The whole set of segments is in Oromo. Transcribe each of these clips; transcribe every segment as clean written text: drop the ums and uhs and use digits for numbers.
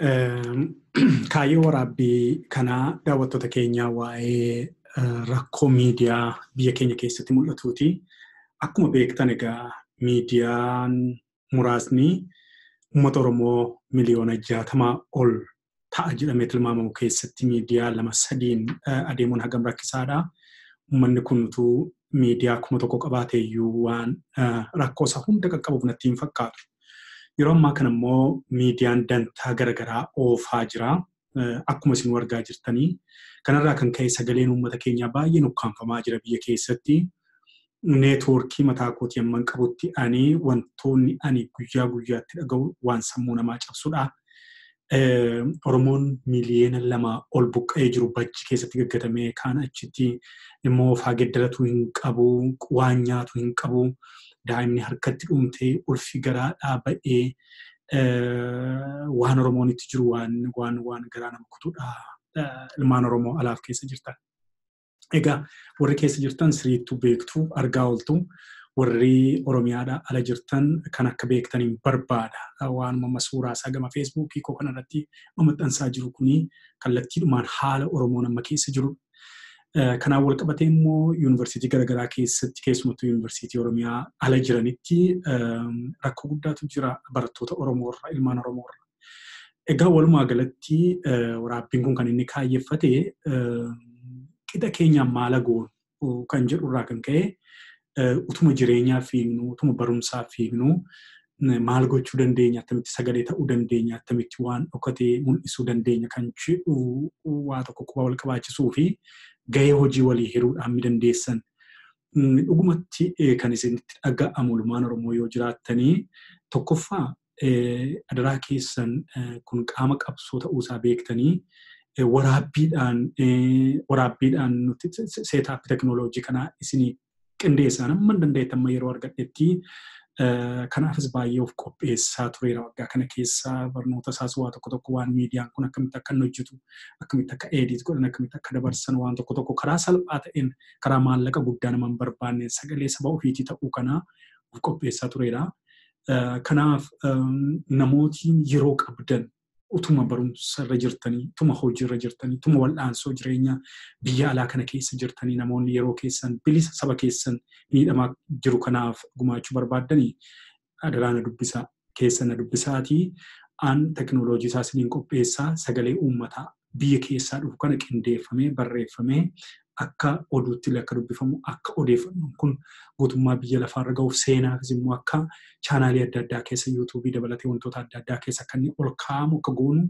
Kaayyoo waraabbii kanaa daawwattoota keenyaa waa'ee rakkoo miidiyaa biyya keenya keessatti mul'atuuti. Akkuma beektan egaa miidiyaan muraasni uummata Oromoo miliyoona 60 ol ta'a jedhamee tilmaamamu keessatti miidiyaa lama sadiin adeemuun hagam rakkisaadha. Uummanni kun utuu miidiyaa 1000 qabaate iyyuu waan rakkoo isaa hunda qaqqabuuf natti hin fakkaatu. Yeroo ammaa kana immoo miidiyaan dantaa garaagaraa oofaa jira. Akkuma isin argaa jirtanii. Kanarraa kan ka'e sagaleen uummata keenyaa baay'ee ukkaamfamaa jira biyya keessatti. Neetwoorkii mataa kootii amman qabutti ani wantoonni ani guyyaa guyyaatti dhaga'u waan sammuu namaa cabsudha. Oromoon miliyoona 2 ol buqqa'ee jiru bajji keessatti gaggatamee kaan achitti immoo ofaa geddaratuu hin qabu, waan nyaatu hin qabu, daa'imni harkatti dhumtee ulfi garaadhaa ba'ee waan Oromoon itti jiru waan garaa nama kutudha. Ilmaan Oromoo alaaf keessa jirtan. Egaa warri keessa jirtan siriittuu beektu, argaa ooltu. Warri Oromiyaadhaa ala jirtan kan akka beektaniin barbaada. Waan amma suuraa isaa gama Feesbuukii koo kanarratti maxxansaa jiru kuni kallattiidhumaan haala Oromoon amma keessa jiru. Kanaan wal qabatee immoo yuunivarsiitii garaagaraa keessatti, keessumattuu yuunivarsiitii Oromiyaa ala jiranitti, rakkoo guddaatu jira barattoota Oromoorra, ilmaan Oromoorra. Egaa walumaa galatti waraabbiin kun kan inni kaayyeffate qixa keenyaan maala goonu kan jedhurraa kan ka'e, utuma jireenyaa fiignu, utuma barumsaa fiignu, maal gochuu dandeenya, akkamitti sagalee ta'uu dandeenya, akkamitti waan dhokatee mul'isuu dandeenya kan jedhu waa tokko quba wal qabaachisuu fi gahee hojii walii hiruudhaan mi dandeessan. Dhugumatti kan isinitti dhaga'amu ilmaan Oromoo yoo jiraattanii, tokkoffaa adaraa keessan kun qaama qabsoo ta'uusaa beektanii waraabbiidhaan nuti setup teknooloojii kanaa isinii qindeessaan amma hin amma yeroo argadhetti. Kanaafis baay'ee of qopheessaa tureera waggaa kana keessa. Barnoota isaas waa tokko tokko, waan miidiyaan kun akkamitti akka inni hojjetu, akkamitti akka edit godhan, akkamitti akka dabarsan, waan tokko tokko karaa salphaa ta'een, karaa maallaqa guddaa nama hin barbaanne sagalee saba ofiitii ta'uu kanaa of qopheessaa tureera. Kanaaf namootiin yeroo qabdan, utuma barumsa irra jirtanii, utuma hojii irra jirtanii, utuma wal'aansoo jireenya biyya alaa kana keessa jirtanii, namoonni yeroo keessan bilisa saba keessan miidhamaa jiru kanaaf gumaachuu barbaaddanii, adaraa na dubbisaa, keessa na dubbisaatii an teknooloojii isaa isiniin qopheessaa. Sagalee uummataa biyya keessaa dhufu kana qindeeffamee barreeffamee akka oduutti illee akka dubbifamu, akka odeeffannoon kun guutummaa biyya lafaarra gahuuf, seenaafis immoo akka chaanaalii adda addaa keessa, yuutuubii dabalatee wantoota adda addaa keessa akka inni ol kaa'amu akka goonu,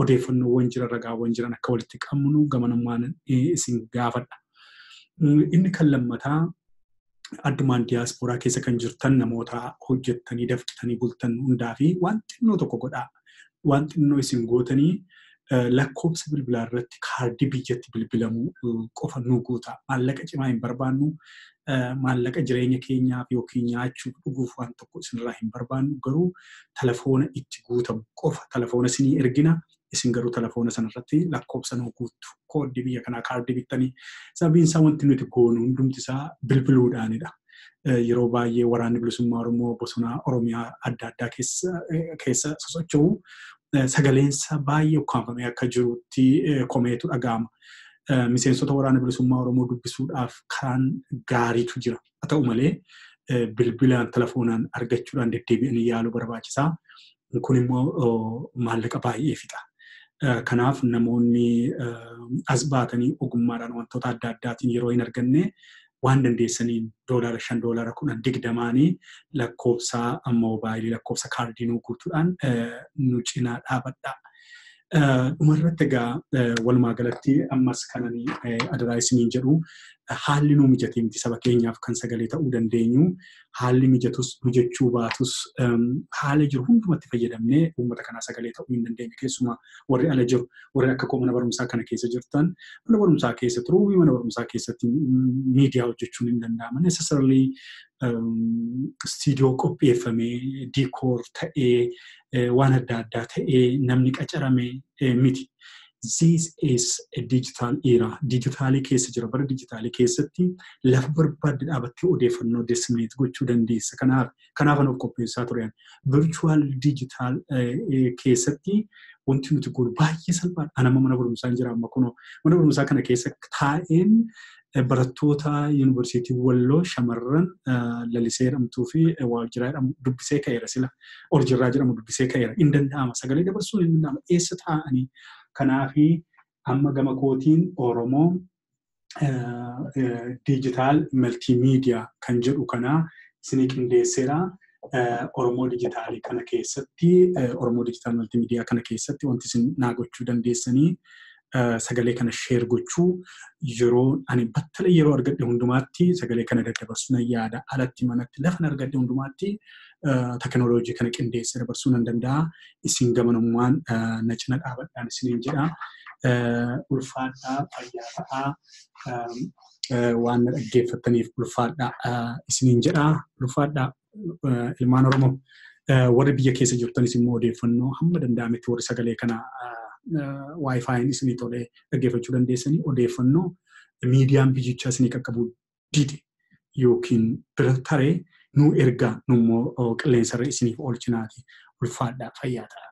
odeeffannoowwan jiran, ragaawwan jiran akka walitti qabnu gamanummaan isin gaafadha. Inni kan lammataa, addumaan diyaaspooraa keessa kan jirtan, namoota hojjettanii dafqitanii bultan hundaa fi waan xinnoo tokko godhaa. Waan xinnoo isin gootanii lakkoofsa bilbilaa irratti kaardii biyyatti bilbilamuu qofa nu guuta. Maallaqa cimaa hin barbaannu. Maallaqa jireenya keenyaaf yookiin nyaachuuf dhuguuf waan tokko isinirraa hin barbaannu. Garuu telefoona itti guutamu qofa telefoona isinii ergina. Isin garuu telefoona sanarratti lakkoofsa nu guuttu. Kooddii biyya kanaa kaardii bittanii. Sababiin isaa wanti nuti goonu hundumti isaa bilbiluudhaanidha. Yeroo baay'ee Waraanni Bilisummaa Oromoo bosona Oromiyaa adda addaa keessa sosocho'u sagaleensa baay'ee ukkaanfamee akka jirutti komeetu dhaga'ama. Miseensota Waraana Bilisummaa Oromoo dubbisuudhaaf karaan gaariitu jira. Haa ta'u malee bilbilaan telefoonaan argachuudhaan deddeebi'anii yaaluu barbaachisaa. Kun immoo maallaqa baay'ee fixa. Kanaaf namoonni as baatanii ogummaadhaan wantoota adda addaatiin yeroo hin arganne, waan dandeessaniin doolaara 5, doolaara 10, 20nii lakkoofsa moobaayilii, lakkoofsa kaardii nuu guutuudhaan nu cinaa dhaabadha. Dhumarratti egaa walumaa galatti ammas kanani adaraa isiniin jedhu, haalli nuu mijatee miti saba keenyaaf kan sagalee ta'uu dandeenyu. Haalli mijatus mijachuu baatus haala jiru hundumatti fayyadamnee uummata kanaa sagalee ta'uu hin dandeenye. Keessumaa warri ala jiru, warri akka koo mana barumsaa kana keessa jirtan, mana barumsaa keessa turuu, mana barumsaa keessatti miidiyaa hojjechuun hin danda'ama. Necessarily istiidiyoo qopheeffamee, decor ta'ee, waan adda addaa ta'ee, namni qacarame miti. This is a digital era. Dijitaalii keessa jira. Bara dijitaalii keessatti lafa barbaadde dhaabattee odeeffannoo disseminate gochuu dandeessa. Kanaaf an of qopheessaa ture. Virtual digital keessatti wanti nuti goonu baay'ee salphaadha. Ani amma mana barumsaa jira amma kunoo mana barumsaa kana keessa taa'een barattoota Yuunivarsiitii Walloo shamarran Lalisee jedhamtuu fi Waajjiraa jedhamu dubbisee ka'eera sila. Oljirraa jedhamu dubbisee ka'eera. Hin danda'ama. Sagalee dabarsuun hin danda'ama. Eessa taa'anii? Kanaafi amma gama kootiin Oromoo Digital Multimedia kan jedhu kana isinii qindeesseera. Oromoo Dijitaalii kana keessatti, Oromoo Digital Multimedia kana keessatti wanti isin naa gochuu dandeessanii sagalee kana share gochuu, yeroo ani battala yeroo argadhe hundumaatti sagalee kana daddabarsuu nan yaada. Alatti, manatti, lafa argadhe hundumaatti teknooloojii kana qindeessee dabarsuu nan danda'a. Isin gamanummaan na cina dhaabadhaan isiniin jedha. Ulfaadhaa, fayyaa ta'aa, waan na dhaggeeffattaniif ulfaadhaa isiniin jedha. Ulfaadhaa, ilmaan Oromoo. Warri biyya keessa jirtanis immoo odeeffannoo hamma danda'ametti, warri sagalee kana WiFiin isinii tolee dhaggeeffachuu dandeessanii, odeeffannoo miidiyaan biyyichaa isinii qaqqabuu dide yookiin bira taree nuu ergaa, nummoo qilleensarra isiniif oolchinaati. Ulfaadhaa, fayyaa ta'a.